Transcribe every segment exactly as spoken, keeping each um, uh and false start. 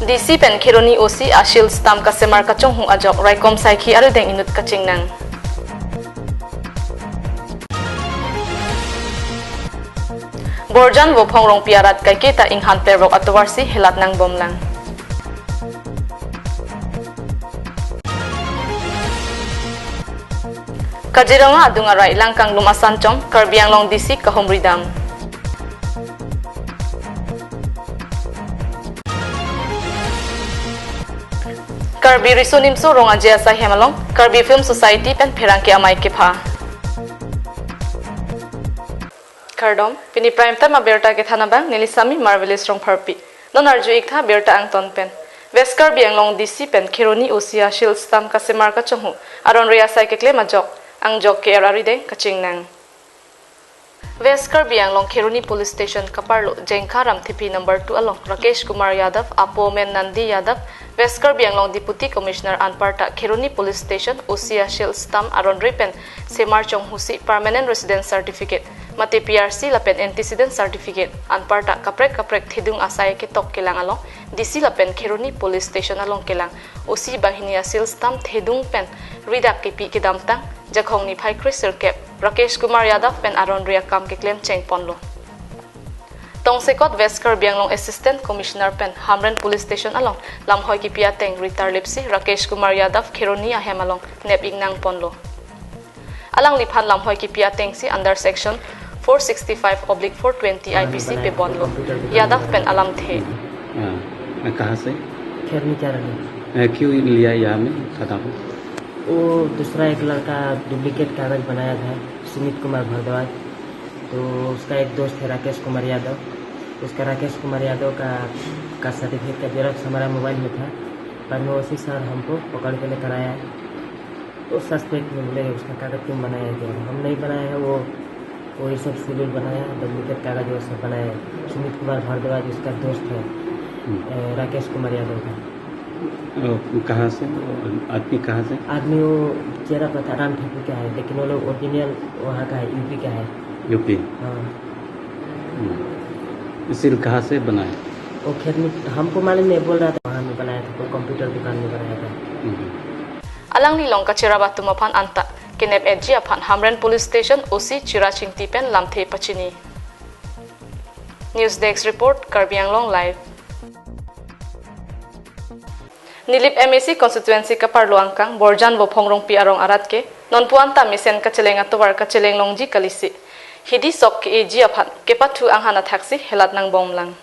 D C pen Kheroni O C a-seal stamp kasemar kachonghu ajok raikom saikhi arideng inut kachingnang. Borjan Vophong Rongpi arat kaiketa inghan pervok atovarsi helat nangbomlang. Kaziranga adung arai langkanglum asan chom, Karbi Anglong D C kahumri dam. Karbi Riso Nimso Rong Aje asai hem along Karbi Film Society pen pherangke amei kepha. Kardom, pini prime time abirta kethan abang, neli Sami Marvelous Rongpharpi. Non arju-ik tha birta angton pen. West Karbi Anglong D C pen Kheroni O C a-seal stamp kasemar kachonghu aron re asai keklem ajok, angjok ke-er arideng kachingnang. West Karbi Anglong Kheroni Police Station kaparlo Jengkha Ramthepi number two along Rakesh Kumar Yadav, apo men Nandi Yadav, West Karbi Anglong Deputy Commissioner anparta Kheroni Police Station O C a-seal stamp aron re pen semar chonghusi Permanent Residence Certificate mate P R C lapen Antecedent Certificate anparta kaprek kaprek thedung asai ketok kelang along D C lapen Kheroni Police Station along kelang O C banghini a-seal stamp thedung pen ridak kepi kedamtang Jakhong niphai kre sirkep Rakesh Kumar Yadav pen aron re akam keklem chengponlo. Tongsekot West Karbi Anglong Assistant Commissioner pen Hamren Police Station along lamhoi kepi ateng ritarlipsi Rakesh Kumar Yadav Kheroni ahem along nep-ik nangponlo. Alangliphan lamhoi kepi atengsi under section four sixty-five oblique four twenty I P C pebonlo. Yadav pen alamthe. हाँ, कहाँ से? खेरनी चाराली। अ, क्यों लिया यहाँ में खाता को? वो दूसरा एक लड़का डुप्लीकेट कागज बनाया था, सुमित कुमार भारद्वाज। तो उसका एक दोस्त है राकेश कुमार यादव, उसका राकेश कुमार यादव का, का सर्टिफिकेट का जेरॉक्स हमारा मोबाइल में था। बाद में ओसी सर हमको पकड़ के लेकर आया। वो सस्पेक्ट में बोले, "उसका कागज तुम बनाया क्या?" हम नहीं बनाया है, वो, वो ये सब सिविल बनाया, डुप्लीकेट कागज वो सब बनाया है। सुमित कुमार भारद्वाज उसका दोस्त है, हम्म। अ, राकेश कुमार यादव का। वो कहाँ से? वो आदमी कहाँ से? आदमी वो चेरा पता राम ठाकुर का है, लेकिन वो लोग ओरिजिनल वहाँ का है, यूपी का है। यूपी? हाँ। हम्म। सील कहाँ से बनाया? वो खेत में, हमको मालूम नहीं, बोल रहा था, वहाँ में बनाया था, वो कंप्यूटर दुकान में बनाया था। हम्म। Alangli along kacherap atum aphan anta kenep-etji aphan Hamren Police Station O C Chira Chingti pen lamthe pachini. News Desk Report, Karbi Anglong Live. Nilip M A C constituency kaparlo angkang Borjan Vophong Rongpi arong arat ke nonpu anta mesen kacheleng atovar kacheleng longji kalisi. Hidi sok ke-eji aphan kepathu anghan athaksi helat nangbomlang.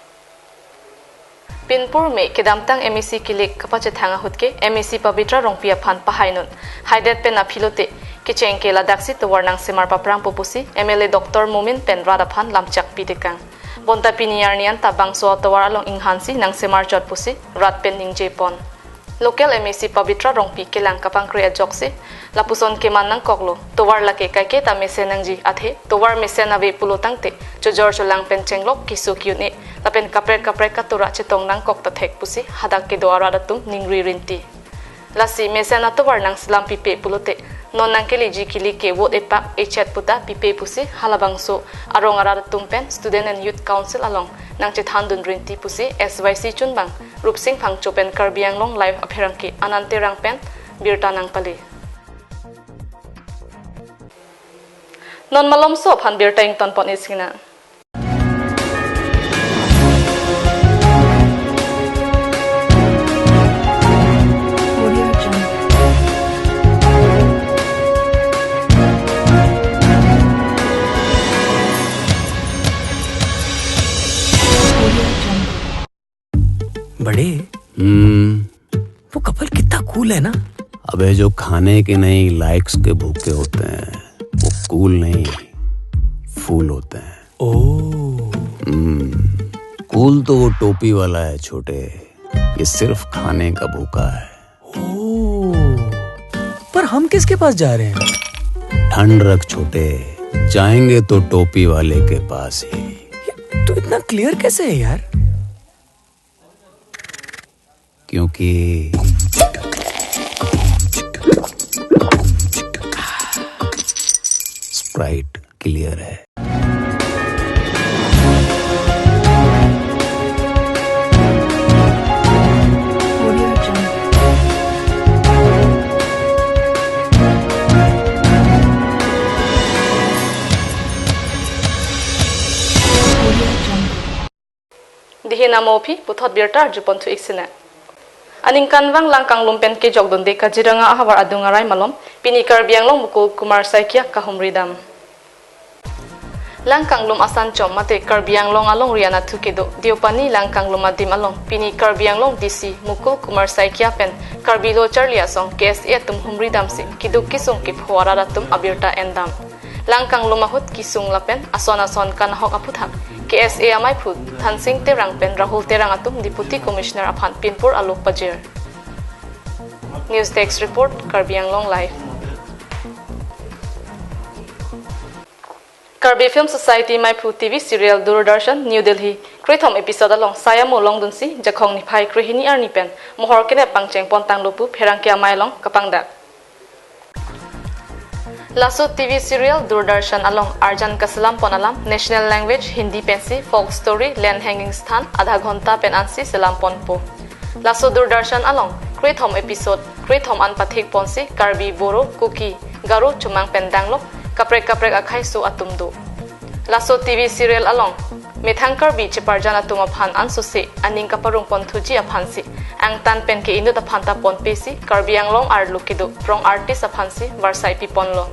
Pinpur me kedamtang M A C kilik kapachethang ahut ke M A C Pabitra Rongpi aphan pahai non. Haidet pen aphi lote kecheng ke ladaksi tovar nangsemar paprangpo pusi M L A Doctor Momin pen rat aphan lamchak pitekang. Bonta pini arni anta bangso atovar along inghansi nangsemar chot pusi rat pen ningjepon. Local M A C Pabitra Rongpi kelang kapangkre ajoksi lapuson keman nangkoklo, tovar lake kaiketa mesen nangji athe tovar mesen ave pulo tangte chojor cholang pen chenglok keso ki-un-e lapen kaprek kaprek katura chetong nangkok ta thek pusi hadak kedo arat atum ningri rinti. Lasi mesen atovar nangselam pipe pulote non nangkeleji kilik ke vote epak echet puta pipe pusi halabangso arong arat atum pen Student and Youth Council along nangchethandun rinti pusi S Y C chunbang Rupsing Phangcho pen Karbi Anglong Live apherangke Anand Terang pen birta nangpale. Non malomso aphan birta ingtonpon-ik sinang. बड़े, हम्म। वो कपल कितना कूल है ना? अबे, जो खाने के नहीं, लाइक्स के भूखे होते हैं, वो कूल नहीं, फूल होते हैं। ओ। हम्म, कूल तो वो टोपी वाला है, छोटे। ये सिर्फ खाने का भूखा है। ओ, पर हम किसके पास जा रहे हैं? ठंड रख, छोटे, जाएंगे तो टोपी वाले के पास ही। ये, तू इतना क्लियर कैसे है, यार? क्योंकि स्प्राइट क्लियर है। Hina mo aphi puthot birta arjupon thu iksine. Aningkanvang Langkanglum pen kejokdunde Kaziranga ahavar adung arai malom, pini Karbi Anglong Mukul Kumar Saikia kahumri dam. Langkanglum asanchom mate Karbi Anglong alongri anatthu kedo Deopani Langkanglum adim along pini Karbi Anglong D C Mukul Kumar Saikia pen Karbi Lo Charli Asong K S A atum humri damsi keduk kesung kepho arat atum abirta endam. Langkanglum ahut kesung lapen ason ason kanahok aphuthak K S A amaiphu Thansing Terang pen Rahul Terang atum Deputy Commissioner aphan pinpur alok pajir. News Desk Report, Karbi Anglong Live. Karbi Film Society maiphu T V serial Doordarshan New Delhi krethom episode along sai amo longdunsi Jakhong niphai krehini arni pen mohor kenep pangcheng pontanglo pu pherangke amei along kapangdak. Laso T V serial Doordarshan along arjan kaselam pon alam national language Hindi pensi folk story Land Hanging Sthan adha ghonta pen ansi selam ponpo. Laso Doordarshan along krethom episode krethom an pathik ponsi Karbi, Boro, Kuki, Garo, Chomang pen danglok kaprek kaprek akhei so atum do. Laso T V serial along methang Karbi cheparjan atum aphan ansose aning kaparung pon thuji aphansi angtan pen ke inut aphan ta ponpesi Karbi Anglong arlo kedo prong artist aphansi varsai pi ponlo.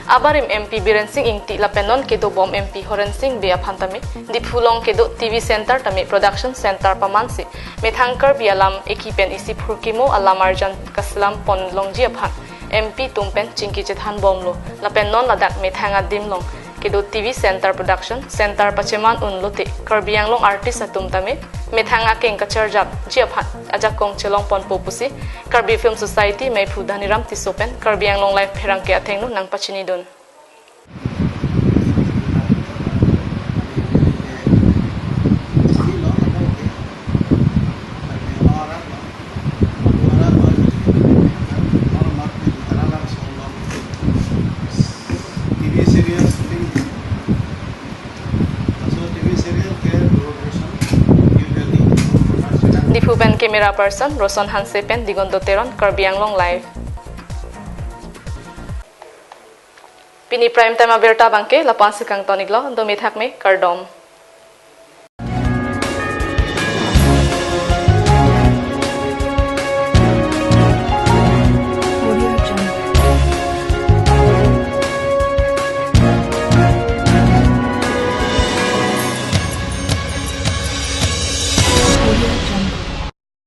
Abarim M P Biren Singh Ingti lapen non kedo bom M P Horen Sing Bey aphan tame Diphu along kedo T V center tame production center pamansi methang Karbi alam eki pen isi phurkimo alam arjan kaselam pon longji aphan M P atum pen chingki chethan bomlo lapen non ladak methang adim along kedo T V center production center pacheman unlote Karbi Anglong artist atum tame methang akeng kacharjapji aphan ajakong chelong ponpo pusi Karbi Film Society maiphu Dhaniram Tisso pen Karbi Anglong Live pherangke athengno nangpachinidun. Diphu pen camera person Roson Hanse pen Digonto Teron, Karbi Anglong Live. Pini prime time abirta abangke lapu-ansi kangton-iklo, do mithak me, kardom.